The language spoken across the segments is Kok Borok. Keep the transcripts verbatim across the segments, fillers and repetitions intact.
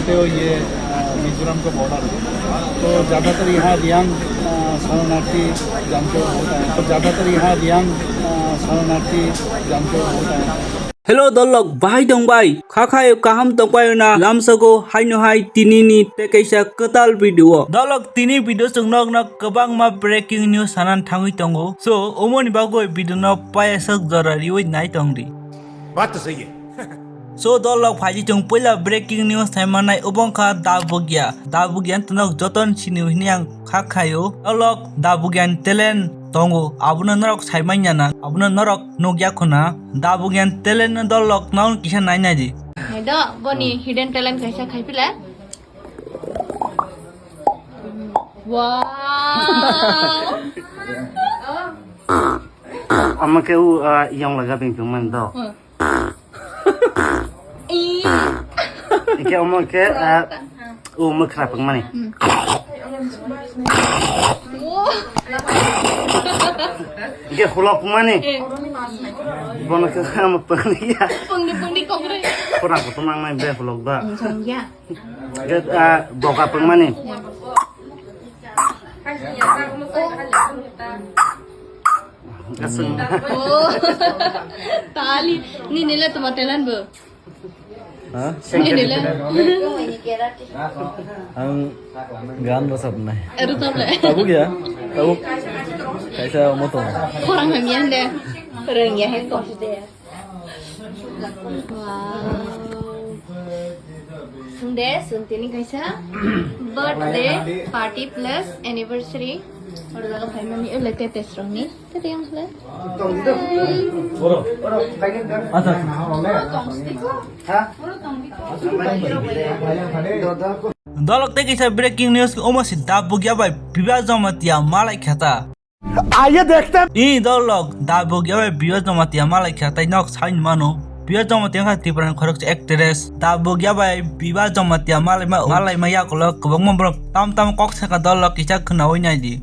तो ये, अ, मिजोरम का बॉर्डर है। तो ज़्यादातर यहाँ रियांग, अ, शरणार्थी जानते हो होता है। तो ज़्यादातर यहाँ रियांग, अ, शरणार्थी जानते हो होता है। Hello dolok, bahai tong bai? Kha khayo kaham tong bai na? Lamsago haino hai tini ni tei kaisa kwtal video o. Dolok, tini video chwng nok nok kwbangma breaking news sanan thangwi tongo. So, omoni bagwi video no payasok jora riwi nai tong di. बात तो सही है। So, dolok phaidi chwng puila breaking news thai manai, obo wngkha Dabugya. Dabugya no nok joton sini hwnwi ang kha khayo. Dolok Dabugya ni talent tongo, abono norok sai manya na, abono norok nukya khuna. Dabugya ni talent no dolok no kisa nai nai di. Hai do, boni hidden talent kaisa khai pila. Wow. Ama ke u, ah, yang laga ping ping man do. Hmm. Ih. Ike omo ke, ah, u mekra pang mani. Hmm. Wow. Ike hulok mani. Eh. Bono ke ama pang ya. Pungni pungni kongre. Pura ko tumang nai be hulok ba. Hmm, song ya. Ike, ah, boka pang mani. Ya. Aswng. Oh. Tali. Nini le toma talent bo. Ha? Nini le. Ang gan rosap nai. Eru tam le. Tabuk ya? Tabuk. Kaisa moto. Khorang hamya hande. Rengya he ko. Wow. Sungde, sung tini kaisa birthday party plus anniversary. Oro jaga phaimani, o le tete srongni. Tete yang le. Acha. Dolok tei kaisa breaking news, omo si Dabugya bai Biba Jamatia malai khata. आइए देखते हैं। I dolok, Dabugya bai Biba Jamatia malai kha, tai nok sai mano. Biba Jamatia kha Tripura ni khoroksa actress. Dabugya bai Biba Jamatia malai ma, malai ma yakolok kwbangma borok tam tam kok saka dolok kisa khwnawi nai di.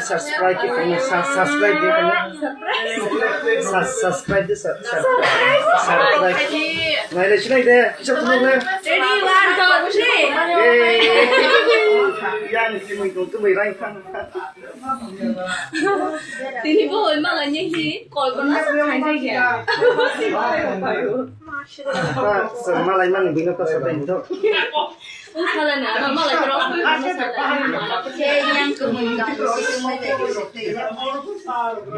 Subscribe di, subscribe di, subscribe di, subscribe. Nai le, sinai de. Ready, one, two, three. Yang tini mui tong tini mui rang thang. Tini bo oi mala ni hi kol kol na sa khai jai ya. Ba, sa malai mani bino ta sa dai to. U sala na, ma malai rok.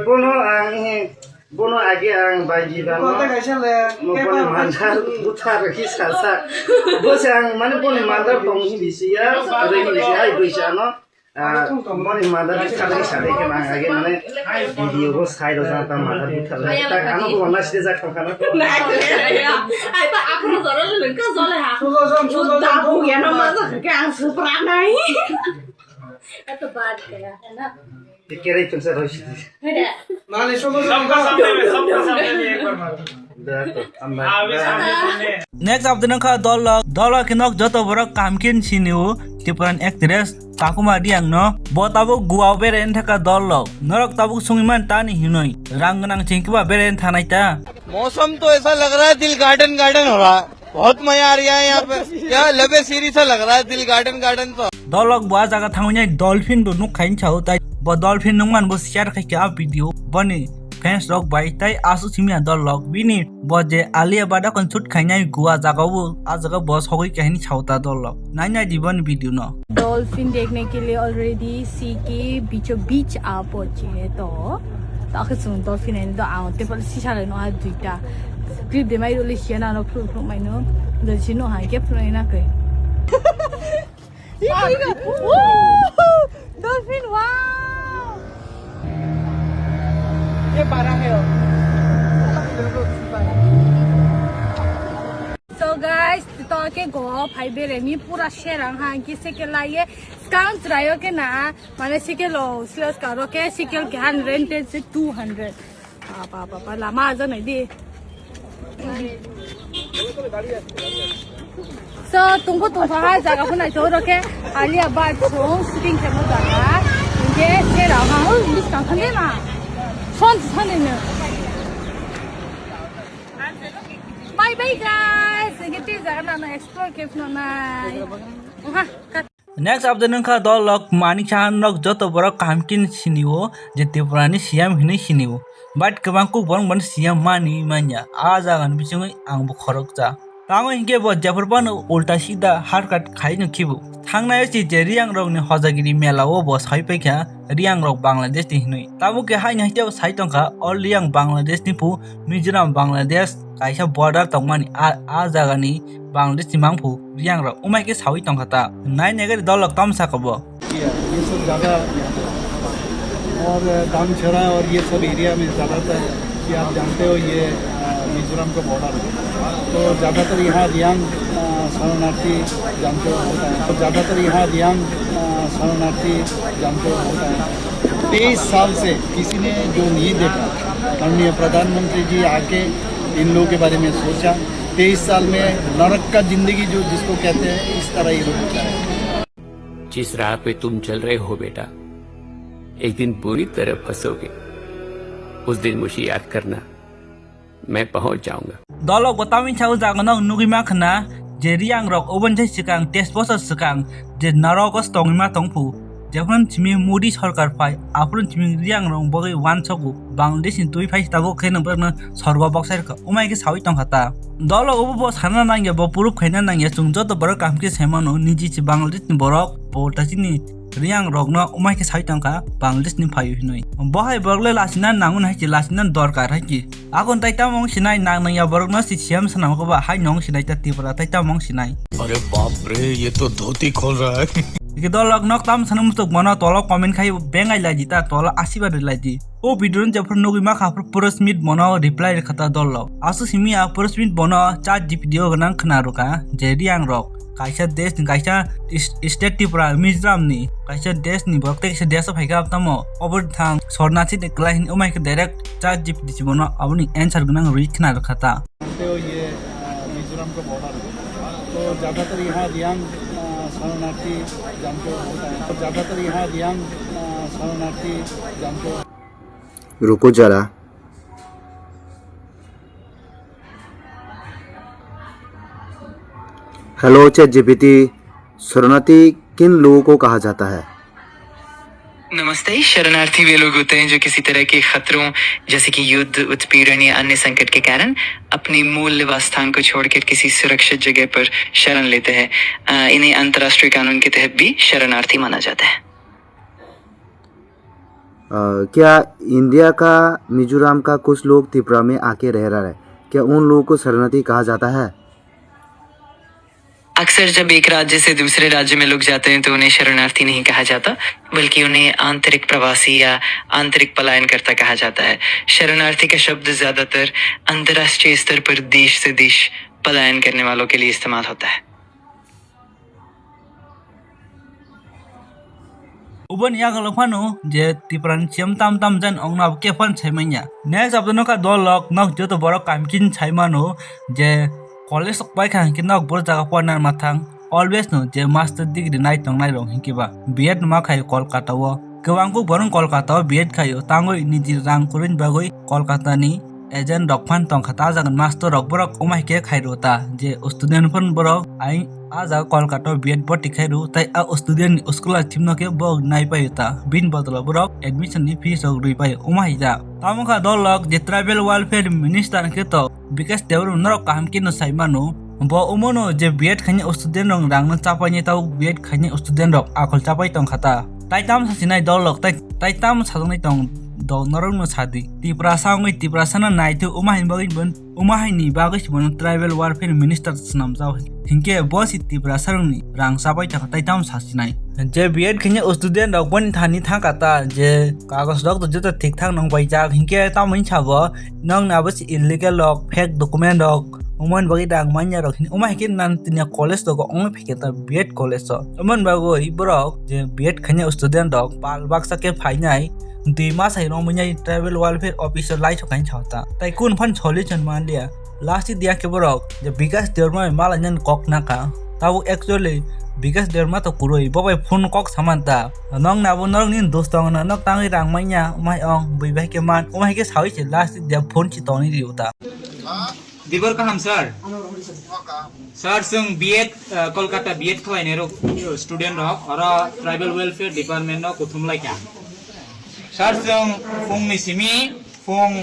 Bono ang hi Bono age ang bai Biba no, kota kaisa le, mokoni paper mandar buthar rwkhi sasa. Bo se ang mane boni mandar tong hi bisi ya, rwkhi bisi ya, hai bwisa no. Ah, boni mandar buthar rwkhi sade ke ang age mane video bo sai do jang ta mandar buthar rwkhi. Tak ano bo na side jak thang kana. Ai ba apro jora le ka jole ha. Sulo jam, sulo jam. Da bu ya no ma ja ke ang supra nai. Eto bad gaya, hai na? Te kerai tongsa roi sidi. Nani sobo sobo. सबका सामने में, सबका सामने में एक बार मारो। Da to, am bai. Next update wngkha Dolok. Dolok khe nok joto borok kaham khe sini o Tiprayan actress Takuma Reang no. Bo tabuk Goa o beraina thangkha Dolok. Norok tabuk sungwi man tani hinoi. Rang gwnang chengkhe ba beraina thanai ta. मौसम तो ऐसा लग रहा है दिल garden garden हो रहा है। बहुत मजा आ रहा है यहाँ पे। क्या लब सीरीज सा लग रहा है दिल गार्डन गार्डन सा। Dolok bo a jaga thangwi nai dolphin bo nuk khaini sao, tai bo dolphin nukman bo share khai kha a video boni fans rok bai, tai aswk simi ya Dolok bini bo je Alia Bhatt kon shoot khainai Goa jaga o, a jaga bo sogwi khaini sao ta Dolok. Nai nai di boni video no. Dolphin देखने के लिए ऑलरेडी सी के बीचों बीच आ पहुंचे हैं। तो ताके सुन डॉल्फिन है तो आओ ते पर शीशा लेनो है दुईटा। क्लिप दे माई रोले शिया ना नो फ्लू फ्लू माई नो। दर्शी नो हाँ क्या फ्लू ना कहीं। Dolphin wow. ये बारह है। So guys, to ke go phai bereni pura serang ha ki seke laye skang trayo ke na mane seke lo sila skaro ke seke ke han rented se two hundred. Apa apa apa lama aja nai di. So tunggu tunggu ha jaga pun aja oro ke Alia Bhatt song shooting ke mo jaga. Ke serang ha, oh, English kan kan de ma. Son son ne. Bai Hey guys, nge twi jaga nana explore khe phano nai. Oha, kat. Next update wngkha dolok manik sahan rok joto borok kaham khe sinio je Tripura ni C M hinwi sinio. But kwbang kuk borok bono C M mani manya. A jaga ni bisingwi ang bo khoroksa. Tamo hinkhe bo jephru phano ulta sida harkat khai no khibu. Thangnai si je Riyang rok ni hojagiri mela o bo sai paikha Riyang rok Bangladesh ni hinwi. Tabuk khe haino haikhe bo sai tongkha o Riyang Bangladesh ni phu Mizoram Bangladesh kaisa border tongmani a, a jaga ni Bangladesh ni mangphu Riyang rok umai khe saui tongkha ta. Nai nai gari dolok tam saka bo. किया, ये सब ज़्यादा यहाँ पे। और दामछड़ा और ये सब एरिया में ज़्यादातर, कि आप जानते हो, ये, अ, मिजोरम का बॉर्डर है। तो ज़्यादातर यहाँ रियांग, अ, शरणार्थी जानते हो, होता है। तो ज़्यादातर यहाँ रियांग, अ, शरणार्थी जानते हो, होता है। तेईस साल से किसी ने जो नहीं देखा, माननीय प्रधानमंत्री जी आके इन लोगों के बारे में सोचा। तेईस साल में नरक का ज़िंदगी जो जिसको कहते हैं, इस तरह ये लोग बिता रहे हैं। जिस राह पे तुम चल रहे हो बेटा, एक दिन बुरी तरह फंसोगे। उस दिन मुझे याद करना, मैं पहुंच जाऊंगा। Dolok bo tamni sa o jaga no nugwi ma khna je Riyang rok oboni sai swkang teis bosor swkang je norok o tongwi ma tong phu. Jephru simi Modi sorkar phai, aphuru simi Riyang rok bagwi uansogo Bangladesh ni twi phai tabuk khe no borok no sorgo boksa rwkha. Umai khe saui tongkha ta. Dolok obo bo sana nangya, bo proof khaina nangya, chwng joto borok kaham khe sai mano, niji se Bangladesh ni borok, bo ta chini Riyang rokno umai khe sai tongkha Bangladesh ni phaio hinwi. Bo hai borok le lasina nango hai ki, lasina dorkar hai ki. Akon tai tamo wng sinai nang nangya borokno si C M swnam khe ba hai nong sinai ta Tripura tai tamo wng sinai. अरे बाप रे, ये तो धोती खोल रहा है। Iki dolok nok tam sana muchuk mano tolo comment khai bengai lai di ta tolo asiba ri lai di. O video no jephru nugwi ma kha phuru Purus Smith bono reply rwkha ta dolok. Aswk simi ya Purus Smith bono chat G P T o gwnang khna rwkha je Riyang rok kaisa desh ni kaisa is-, state Tripura Mizoram ni kaisa desh ni borok tei kaisa desh o phaikha tamo obo thang sornathi de kwlai hinwi umai khe direct chat G P T si bono aboni answer gwnang rwi khna rwkha ta. जानते हो, ये, अ, मिजोरम का बॉर्डर है। तो ज़्यादातर यहाँ रियांग, अ, शरणार्थी जानते हो, होता है। तो ज़्यादातर यहाँ रियांग, अ, शरणार्थी जानते हो। रुको जरा। हेलो चैट जीपीटी, शरणार्थी किन लोगों को कहा जाता है? नमस्ते। शरणार्थी वे लोग होते हैं जो किसी तरह के खतरों जैसे कि युद्ध, उत्पीड़न या अन्य संकट के कारण अपने मूल निवास स्थान को छोड़कर किसी सुरक्षित जगह पर शरण लेते हैं। अ, इन्हें अंतर्राष्ट्रीय कानून के तहत भी शरणार्थी माना जाता है। अ, क्या इंडिया का मिजोरम का कुछ लोग त्रिपुरा में आके रह रहा है, क्या उन लोगों को शरणार्थी कहा जाता है? अक्सर जब एक राज्य से दूसरे राज्य में लोग जाते हैं, तो उन्हें शरणार्थी नहीं कहा जाता, बल्कि उन्हें आंतरिक प्रवासी या आंतरिक पलायनकर्ता कहा जाता है। शरणार्थी का शब्द ज्यादातर अंतर्राष्ट्रीय स्तर पर देश से देश पलायन करने वालों के लिए इस्तेमाल होता है। Uboni yagulo phano je Tripura ni C M tam tam jan ongno abo khe phano sai manya. Next abo nokha dolok nok joto borok kamkin sai mano je college rok bai kha hinkhe nok boro jaga porna ma thang. Always no je master degree nai tongnai rok hinkhe ba B Ed ma khai Kolkata o. Kwbang kuk borok Kolkata o B Ed khai o tangwi niji rang kwrwini bagwi Kolkata ni agent rok phan tongkha ta jaga master rok borok wngma hai khe khai rw ta je student phano borok ai a jaga Kolkata o B Ed boti khai rw tai a student ni scholarship no khe bo nai pai ta bini bodolo borok admission ni fees rok rwi pai wngma hai ja. Tamo kha dolok je tribal welfare minister khe to Bikash Debbarma norok kaham khe no sai mano. Bo omono je B Ed khainai student rok rang no chapai ni tau B Ed khainai student rok akhol chapai tong kha ta. Tai tam sa sinai dolok tai, tai tam sa joknai tong do norok no sa di. Tiprasa wngwi Tiprasa no nai thwi wngma hai bagwi bo, wngma hai ni bagwi si bono tribal welfare minister swnam jao. Hinkhe bo si Tiprasa rok ni rang chapai ta kha tai tam sa sinai. Je B Ed khainai student rok boni thani thang kha ta je kagoj rok to joto thik thak nang bai jak hinkhe tamo hinsa bo Nokni abo se illegal rok, fake document rok, omo ni bagwi rang manya rok hini, omo hai khe nan tini college rogo ongwi phaikha ta B Ed college o. Omo ni bagwi borok je B Ed khainai student rok pal baksa khe phainai, dui mas hai romwi nai tribal welfare office o lai sok kaisa ta. Tai kun phan solution manliya. Last dia khe borok je Bikash Debbarma bai malainani kok nakha. Tabuk actually Bikash Debbarma to kwrwi, bo bai phone kok saman ta. Nokni abo norokni dos tongna, nok tangwi rang manya, omo hai ong, bui bai khe man, omo hai khe saui se last dia phone si tongni rio ta. Tibor kaham sir. Sir, chwng B Ed, uh, Kolkata B Ed khlainai rok, uh, student rok, oro tribal welfare department no kuthum laikha. Sir, chwng phung ni simi, phung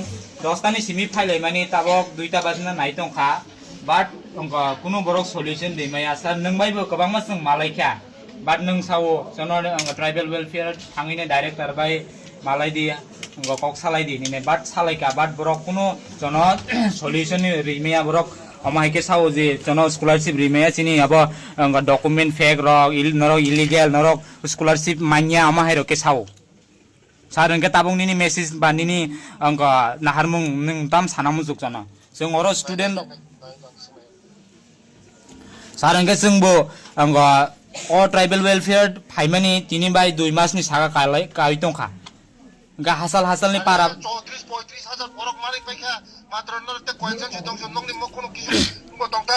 dos ta ni simi phailaimani tabok dui ta bajna nai tongkha. But wngkha kunu borok solution rimaya sir, nwng bai bo kwbangma chwng malaikha. But nwng sao, jono, ang tribal welfare thangwi ne director bai malai di, ang kok salai di nini, but salai ka, but borok kuno jono solution rimaya borok. Omo hai khe sao je jono scholarship rimaya chini abo, ang document fake rok, il-, norok illegal, norok scholarship manya, omo hai rok khe sao. Sir, hwnkhe tabuk nini message ba nini, ang naharmung nwng tam sana muchuk jono. Chwng oro student. Sir, hwnkhe chwngbo, ang, o tribal welfare phaimani tini bai dui masni saka kalai, kai tongkha. Hwnkhe hasal hasalni para. Chowtris poitris hajar borok malik paikha, matro norok te koyekjon se tongsa nokni mokhuno kisu bo tongta.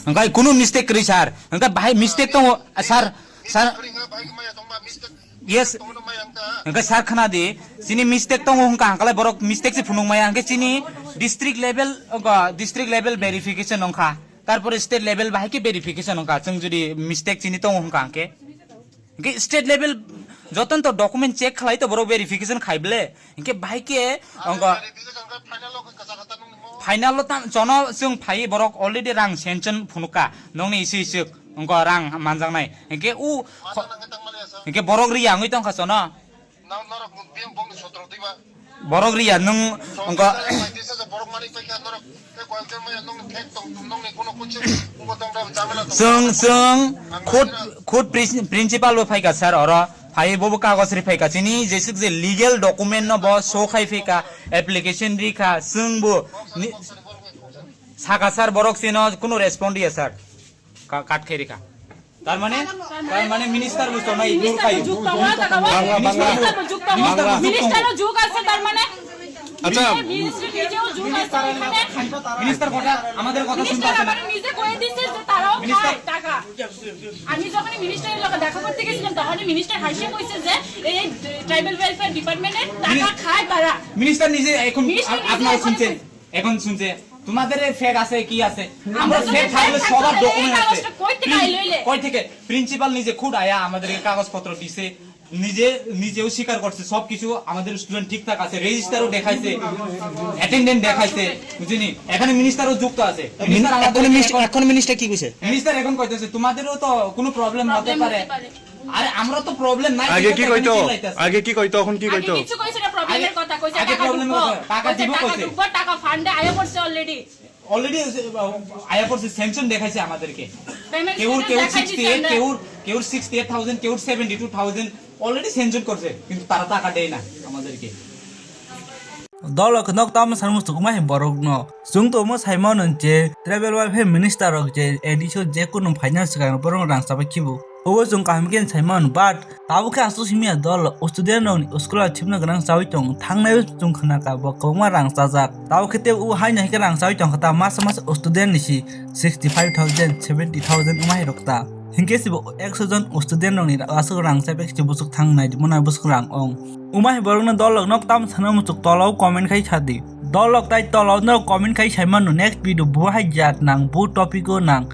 Hwnkhe kunu mistake kwrwi sir. Hwnkhe bahai mistake tongo, sir, sir. Kwrwi hwnkhe bahai maya tongma mistake. Yes. Hwnkhe sir khna di, chini mistake tongo hwnkha hwnkhalai borok mistake se phunuk maya hwnkhe chini district level, district level verification wngkha. Tarpore state level bahai khe verification wngkha. Chwng jodi mistake chini tongo hwnkha hwnkhe, hwnkhe state level jotono to document check khlai to borok verification khai ble. Hwnkhe bahai khe wngkha. Final o tam chono chwng phai borok already rang sanction phunukha. Nokni isi isuk wngkha rang manjaknai. Hwnkhe u kho-, hwnkhe borok riya wngwi tongkha chono. Borok riya nwng wngkha. Chwng, chwng khud, khud prin-, principal bo phaikha sir oro. Phai bobo kagoj ri phaikha. Chini jesuk je legal document no bo show khai phaikha, application rikha, chwng bo ni-, saka sir borok chino kuno respond riya sir. Ka-, cut khai rikha. Tar mane, tar mane minister bo tongnai dur khai. Minister bo juk tongo, jaga o. Bangla, Minister bo, Minister bo juk tongo. Bangla. Minister ও juk আছে, তার মানে আচ্ছা। মিনিস্টার নিজেও juk আছে এখানে। মিনিস্টার কথা, আমাদের কথা শুনতে মিনিস্টার আসে না। আবার নিজে কয়ে দিছে যে তারাও খায় টাকা। আমি যখন মিনিস্টারের লগে দেখা করতে গেছিলাম, তখনই মিনিস্টার হাসি কইছে যে এই ট্রাইবাল ওয়েলফেয়ার ডিপার্টমেন্টে টাকা খায় তারা। মিনিস্টার নিজে এখন মিনিস্টার নিজে আপনারা এখন শুনছেন। এখন শুনছে, তোমাদের এই ফেক আছে, কি আছে? আমরা আমরা তো ফেক ফেক থাকলে থাকতে সবার পারি, এই ডকুমেন্ট আছে। কাগজটা কই থেকে প্রিন-, আইলো এলে? কই থেকে? প্রিন্সিপাল নিজে খুদ আয়া আমাদেরকে কাগজপত্র দিছে, নিজে, নিজেও স্বীকার করছে, সবকিছু আমাদের স্টুডেন্ট ঠিকঠাক আছে, রেজিস্টারও দেখাইছে, অ্যাটেন্ডেন্ট দেখাইছে, বুঝলি? এখানে মিনিস্টারও যুক্ত আছে। মিন-, মিনিস্টার আমাদের এখন মিনিস্টার, এখন এখন মিনিস্টার কি কইছে? মিনিস্টার এখন কইতেছে, "তোমাদেরও তো কোনো প্রবলেম হতে প্রবলেম পারে।" হতে পারে। আরে, আমরা তো প্রবলেম নাই, আগে ঠিক কি আছে, কইতো? এখন চিল্লাইতেছে। আগে কি কইতো, এখন কি আগে কইতো? কিছু কইছে না, প্রবলেমের আগে, কথা কইছে, আগে টাকা প্রবলেমের ঢুকবো। কথা, টাকা কইছে, দিব টাকা কইছে। ঢুকবো, টাকা ফান্ডে আয়া পড়ছে already। Already, আহ, আয়া পড়ছে, স্যাংশন দেখাইছে আমাদেরকে। পেমেন্ট কেউর, স্ট্যাটাস কেউর দেখাই দিছে sixty eight, আমরা। কেউর, কেউর sixty eight thousand, কেউর seventy two thousand already sanction করছে, কিন্তু তারা টাকা দেয় না আমাদেরকে। Dolo khe nok tamo sanmung sukuma hai borok no. Chwng to mo saimano je tribal welfare minister rok je A D C o je kunu finance swkang borok rang chabai khibo. Obo chwng kaham khe saimano, but tabuk khe aswk simi ya dol o student rok ni school o thipna gwnang chawi tong thangnai o chwng khna ka bo kwbangma rang chajak. Tabuk khe tei o haino hai khe rang chawi tong kha ta masa masa o student ni si sixty five thousand, seventy thousand wng hai rok ta. Hinkhe se bo ekso jon student rok ni aswk rang chabai khe bwswk thangnai di mona bwswk rang ong. Wngma hai borokno dolrok nok tamo sana muchuk tolao comment khai sadi. Dolrok tai tolao norok comment khai saimano next video bo hai jat nang, bo topic o nang.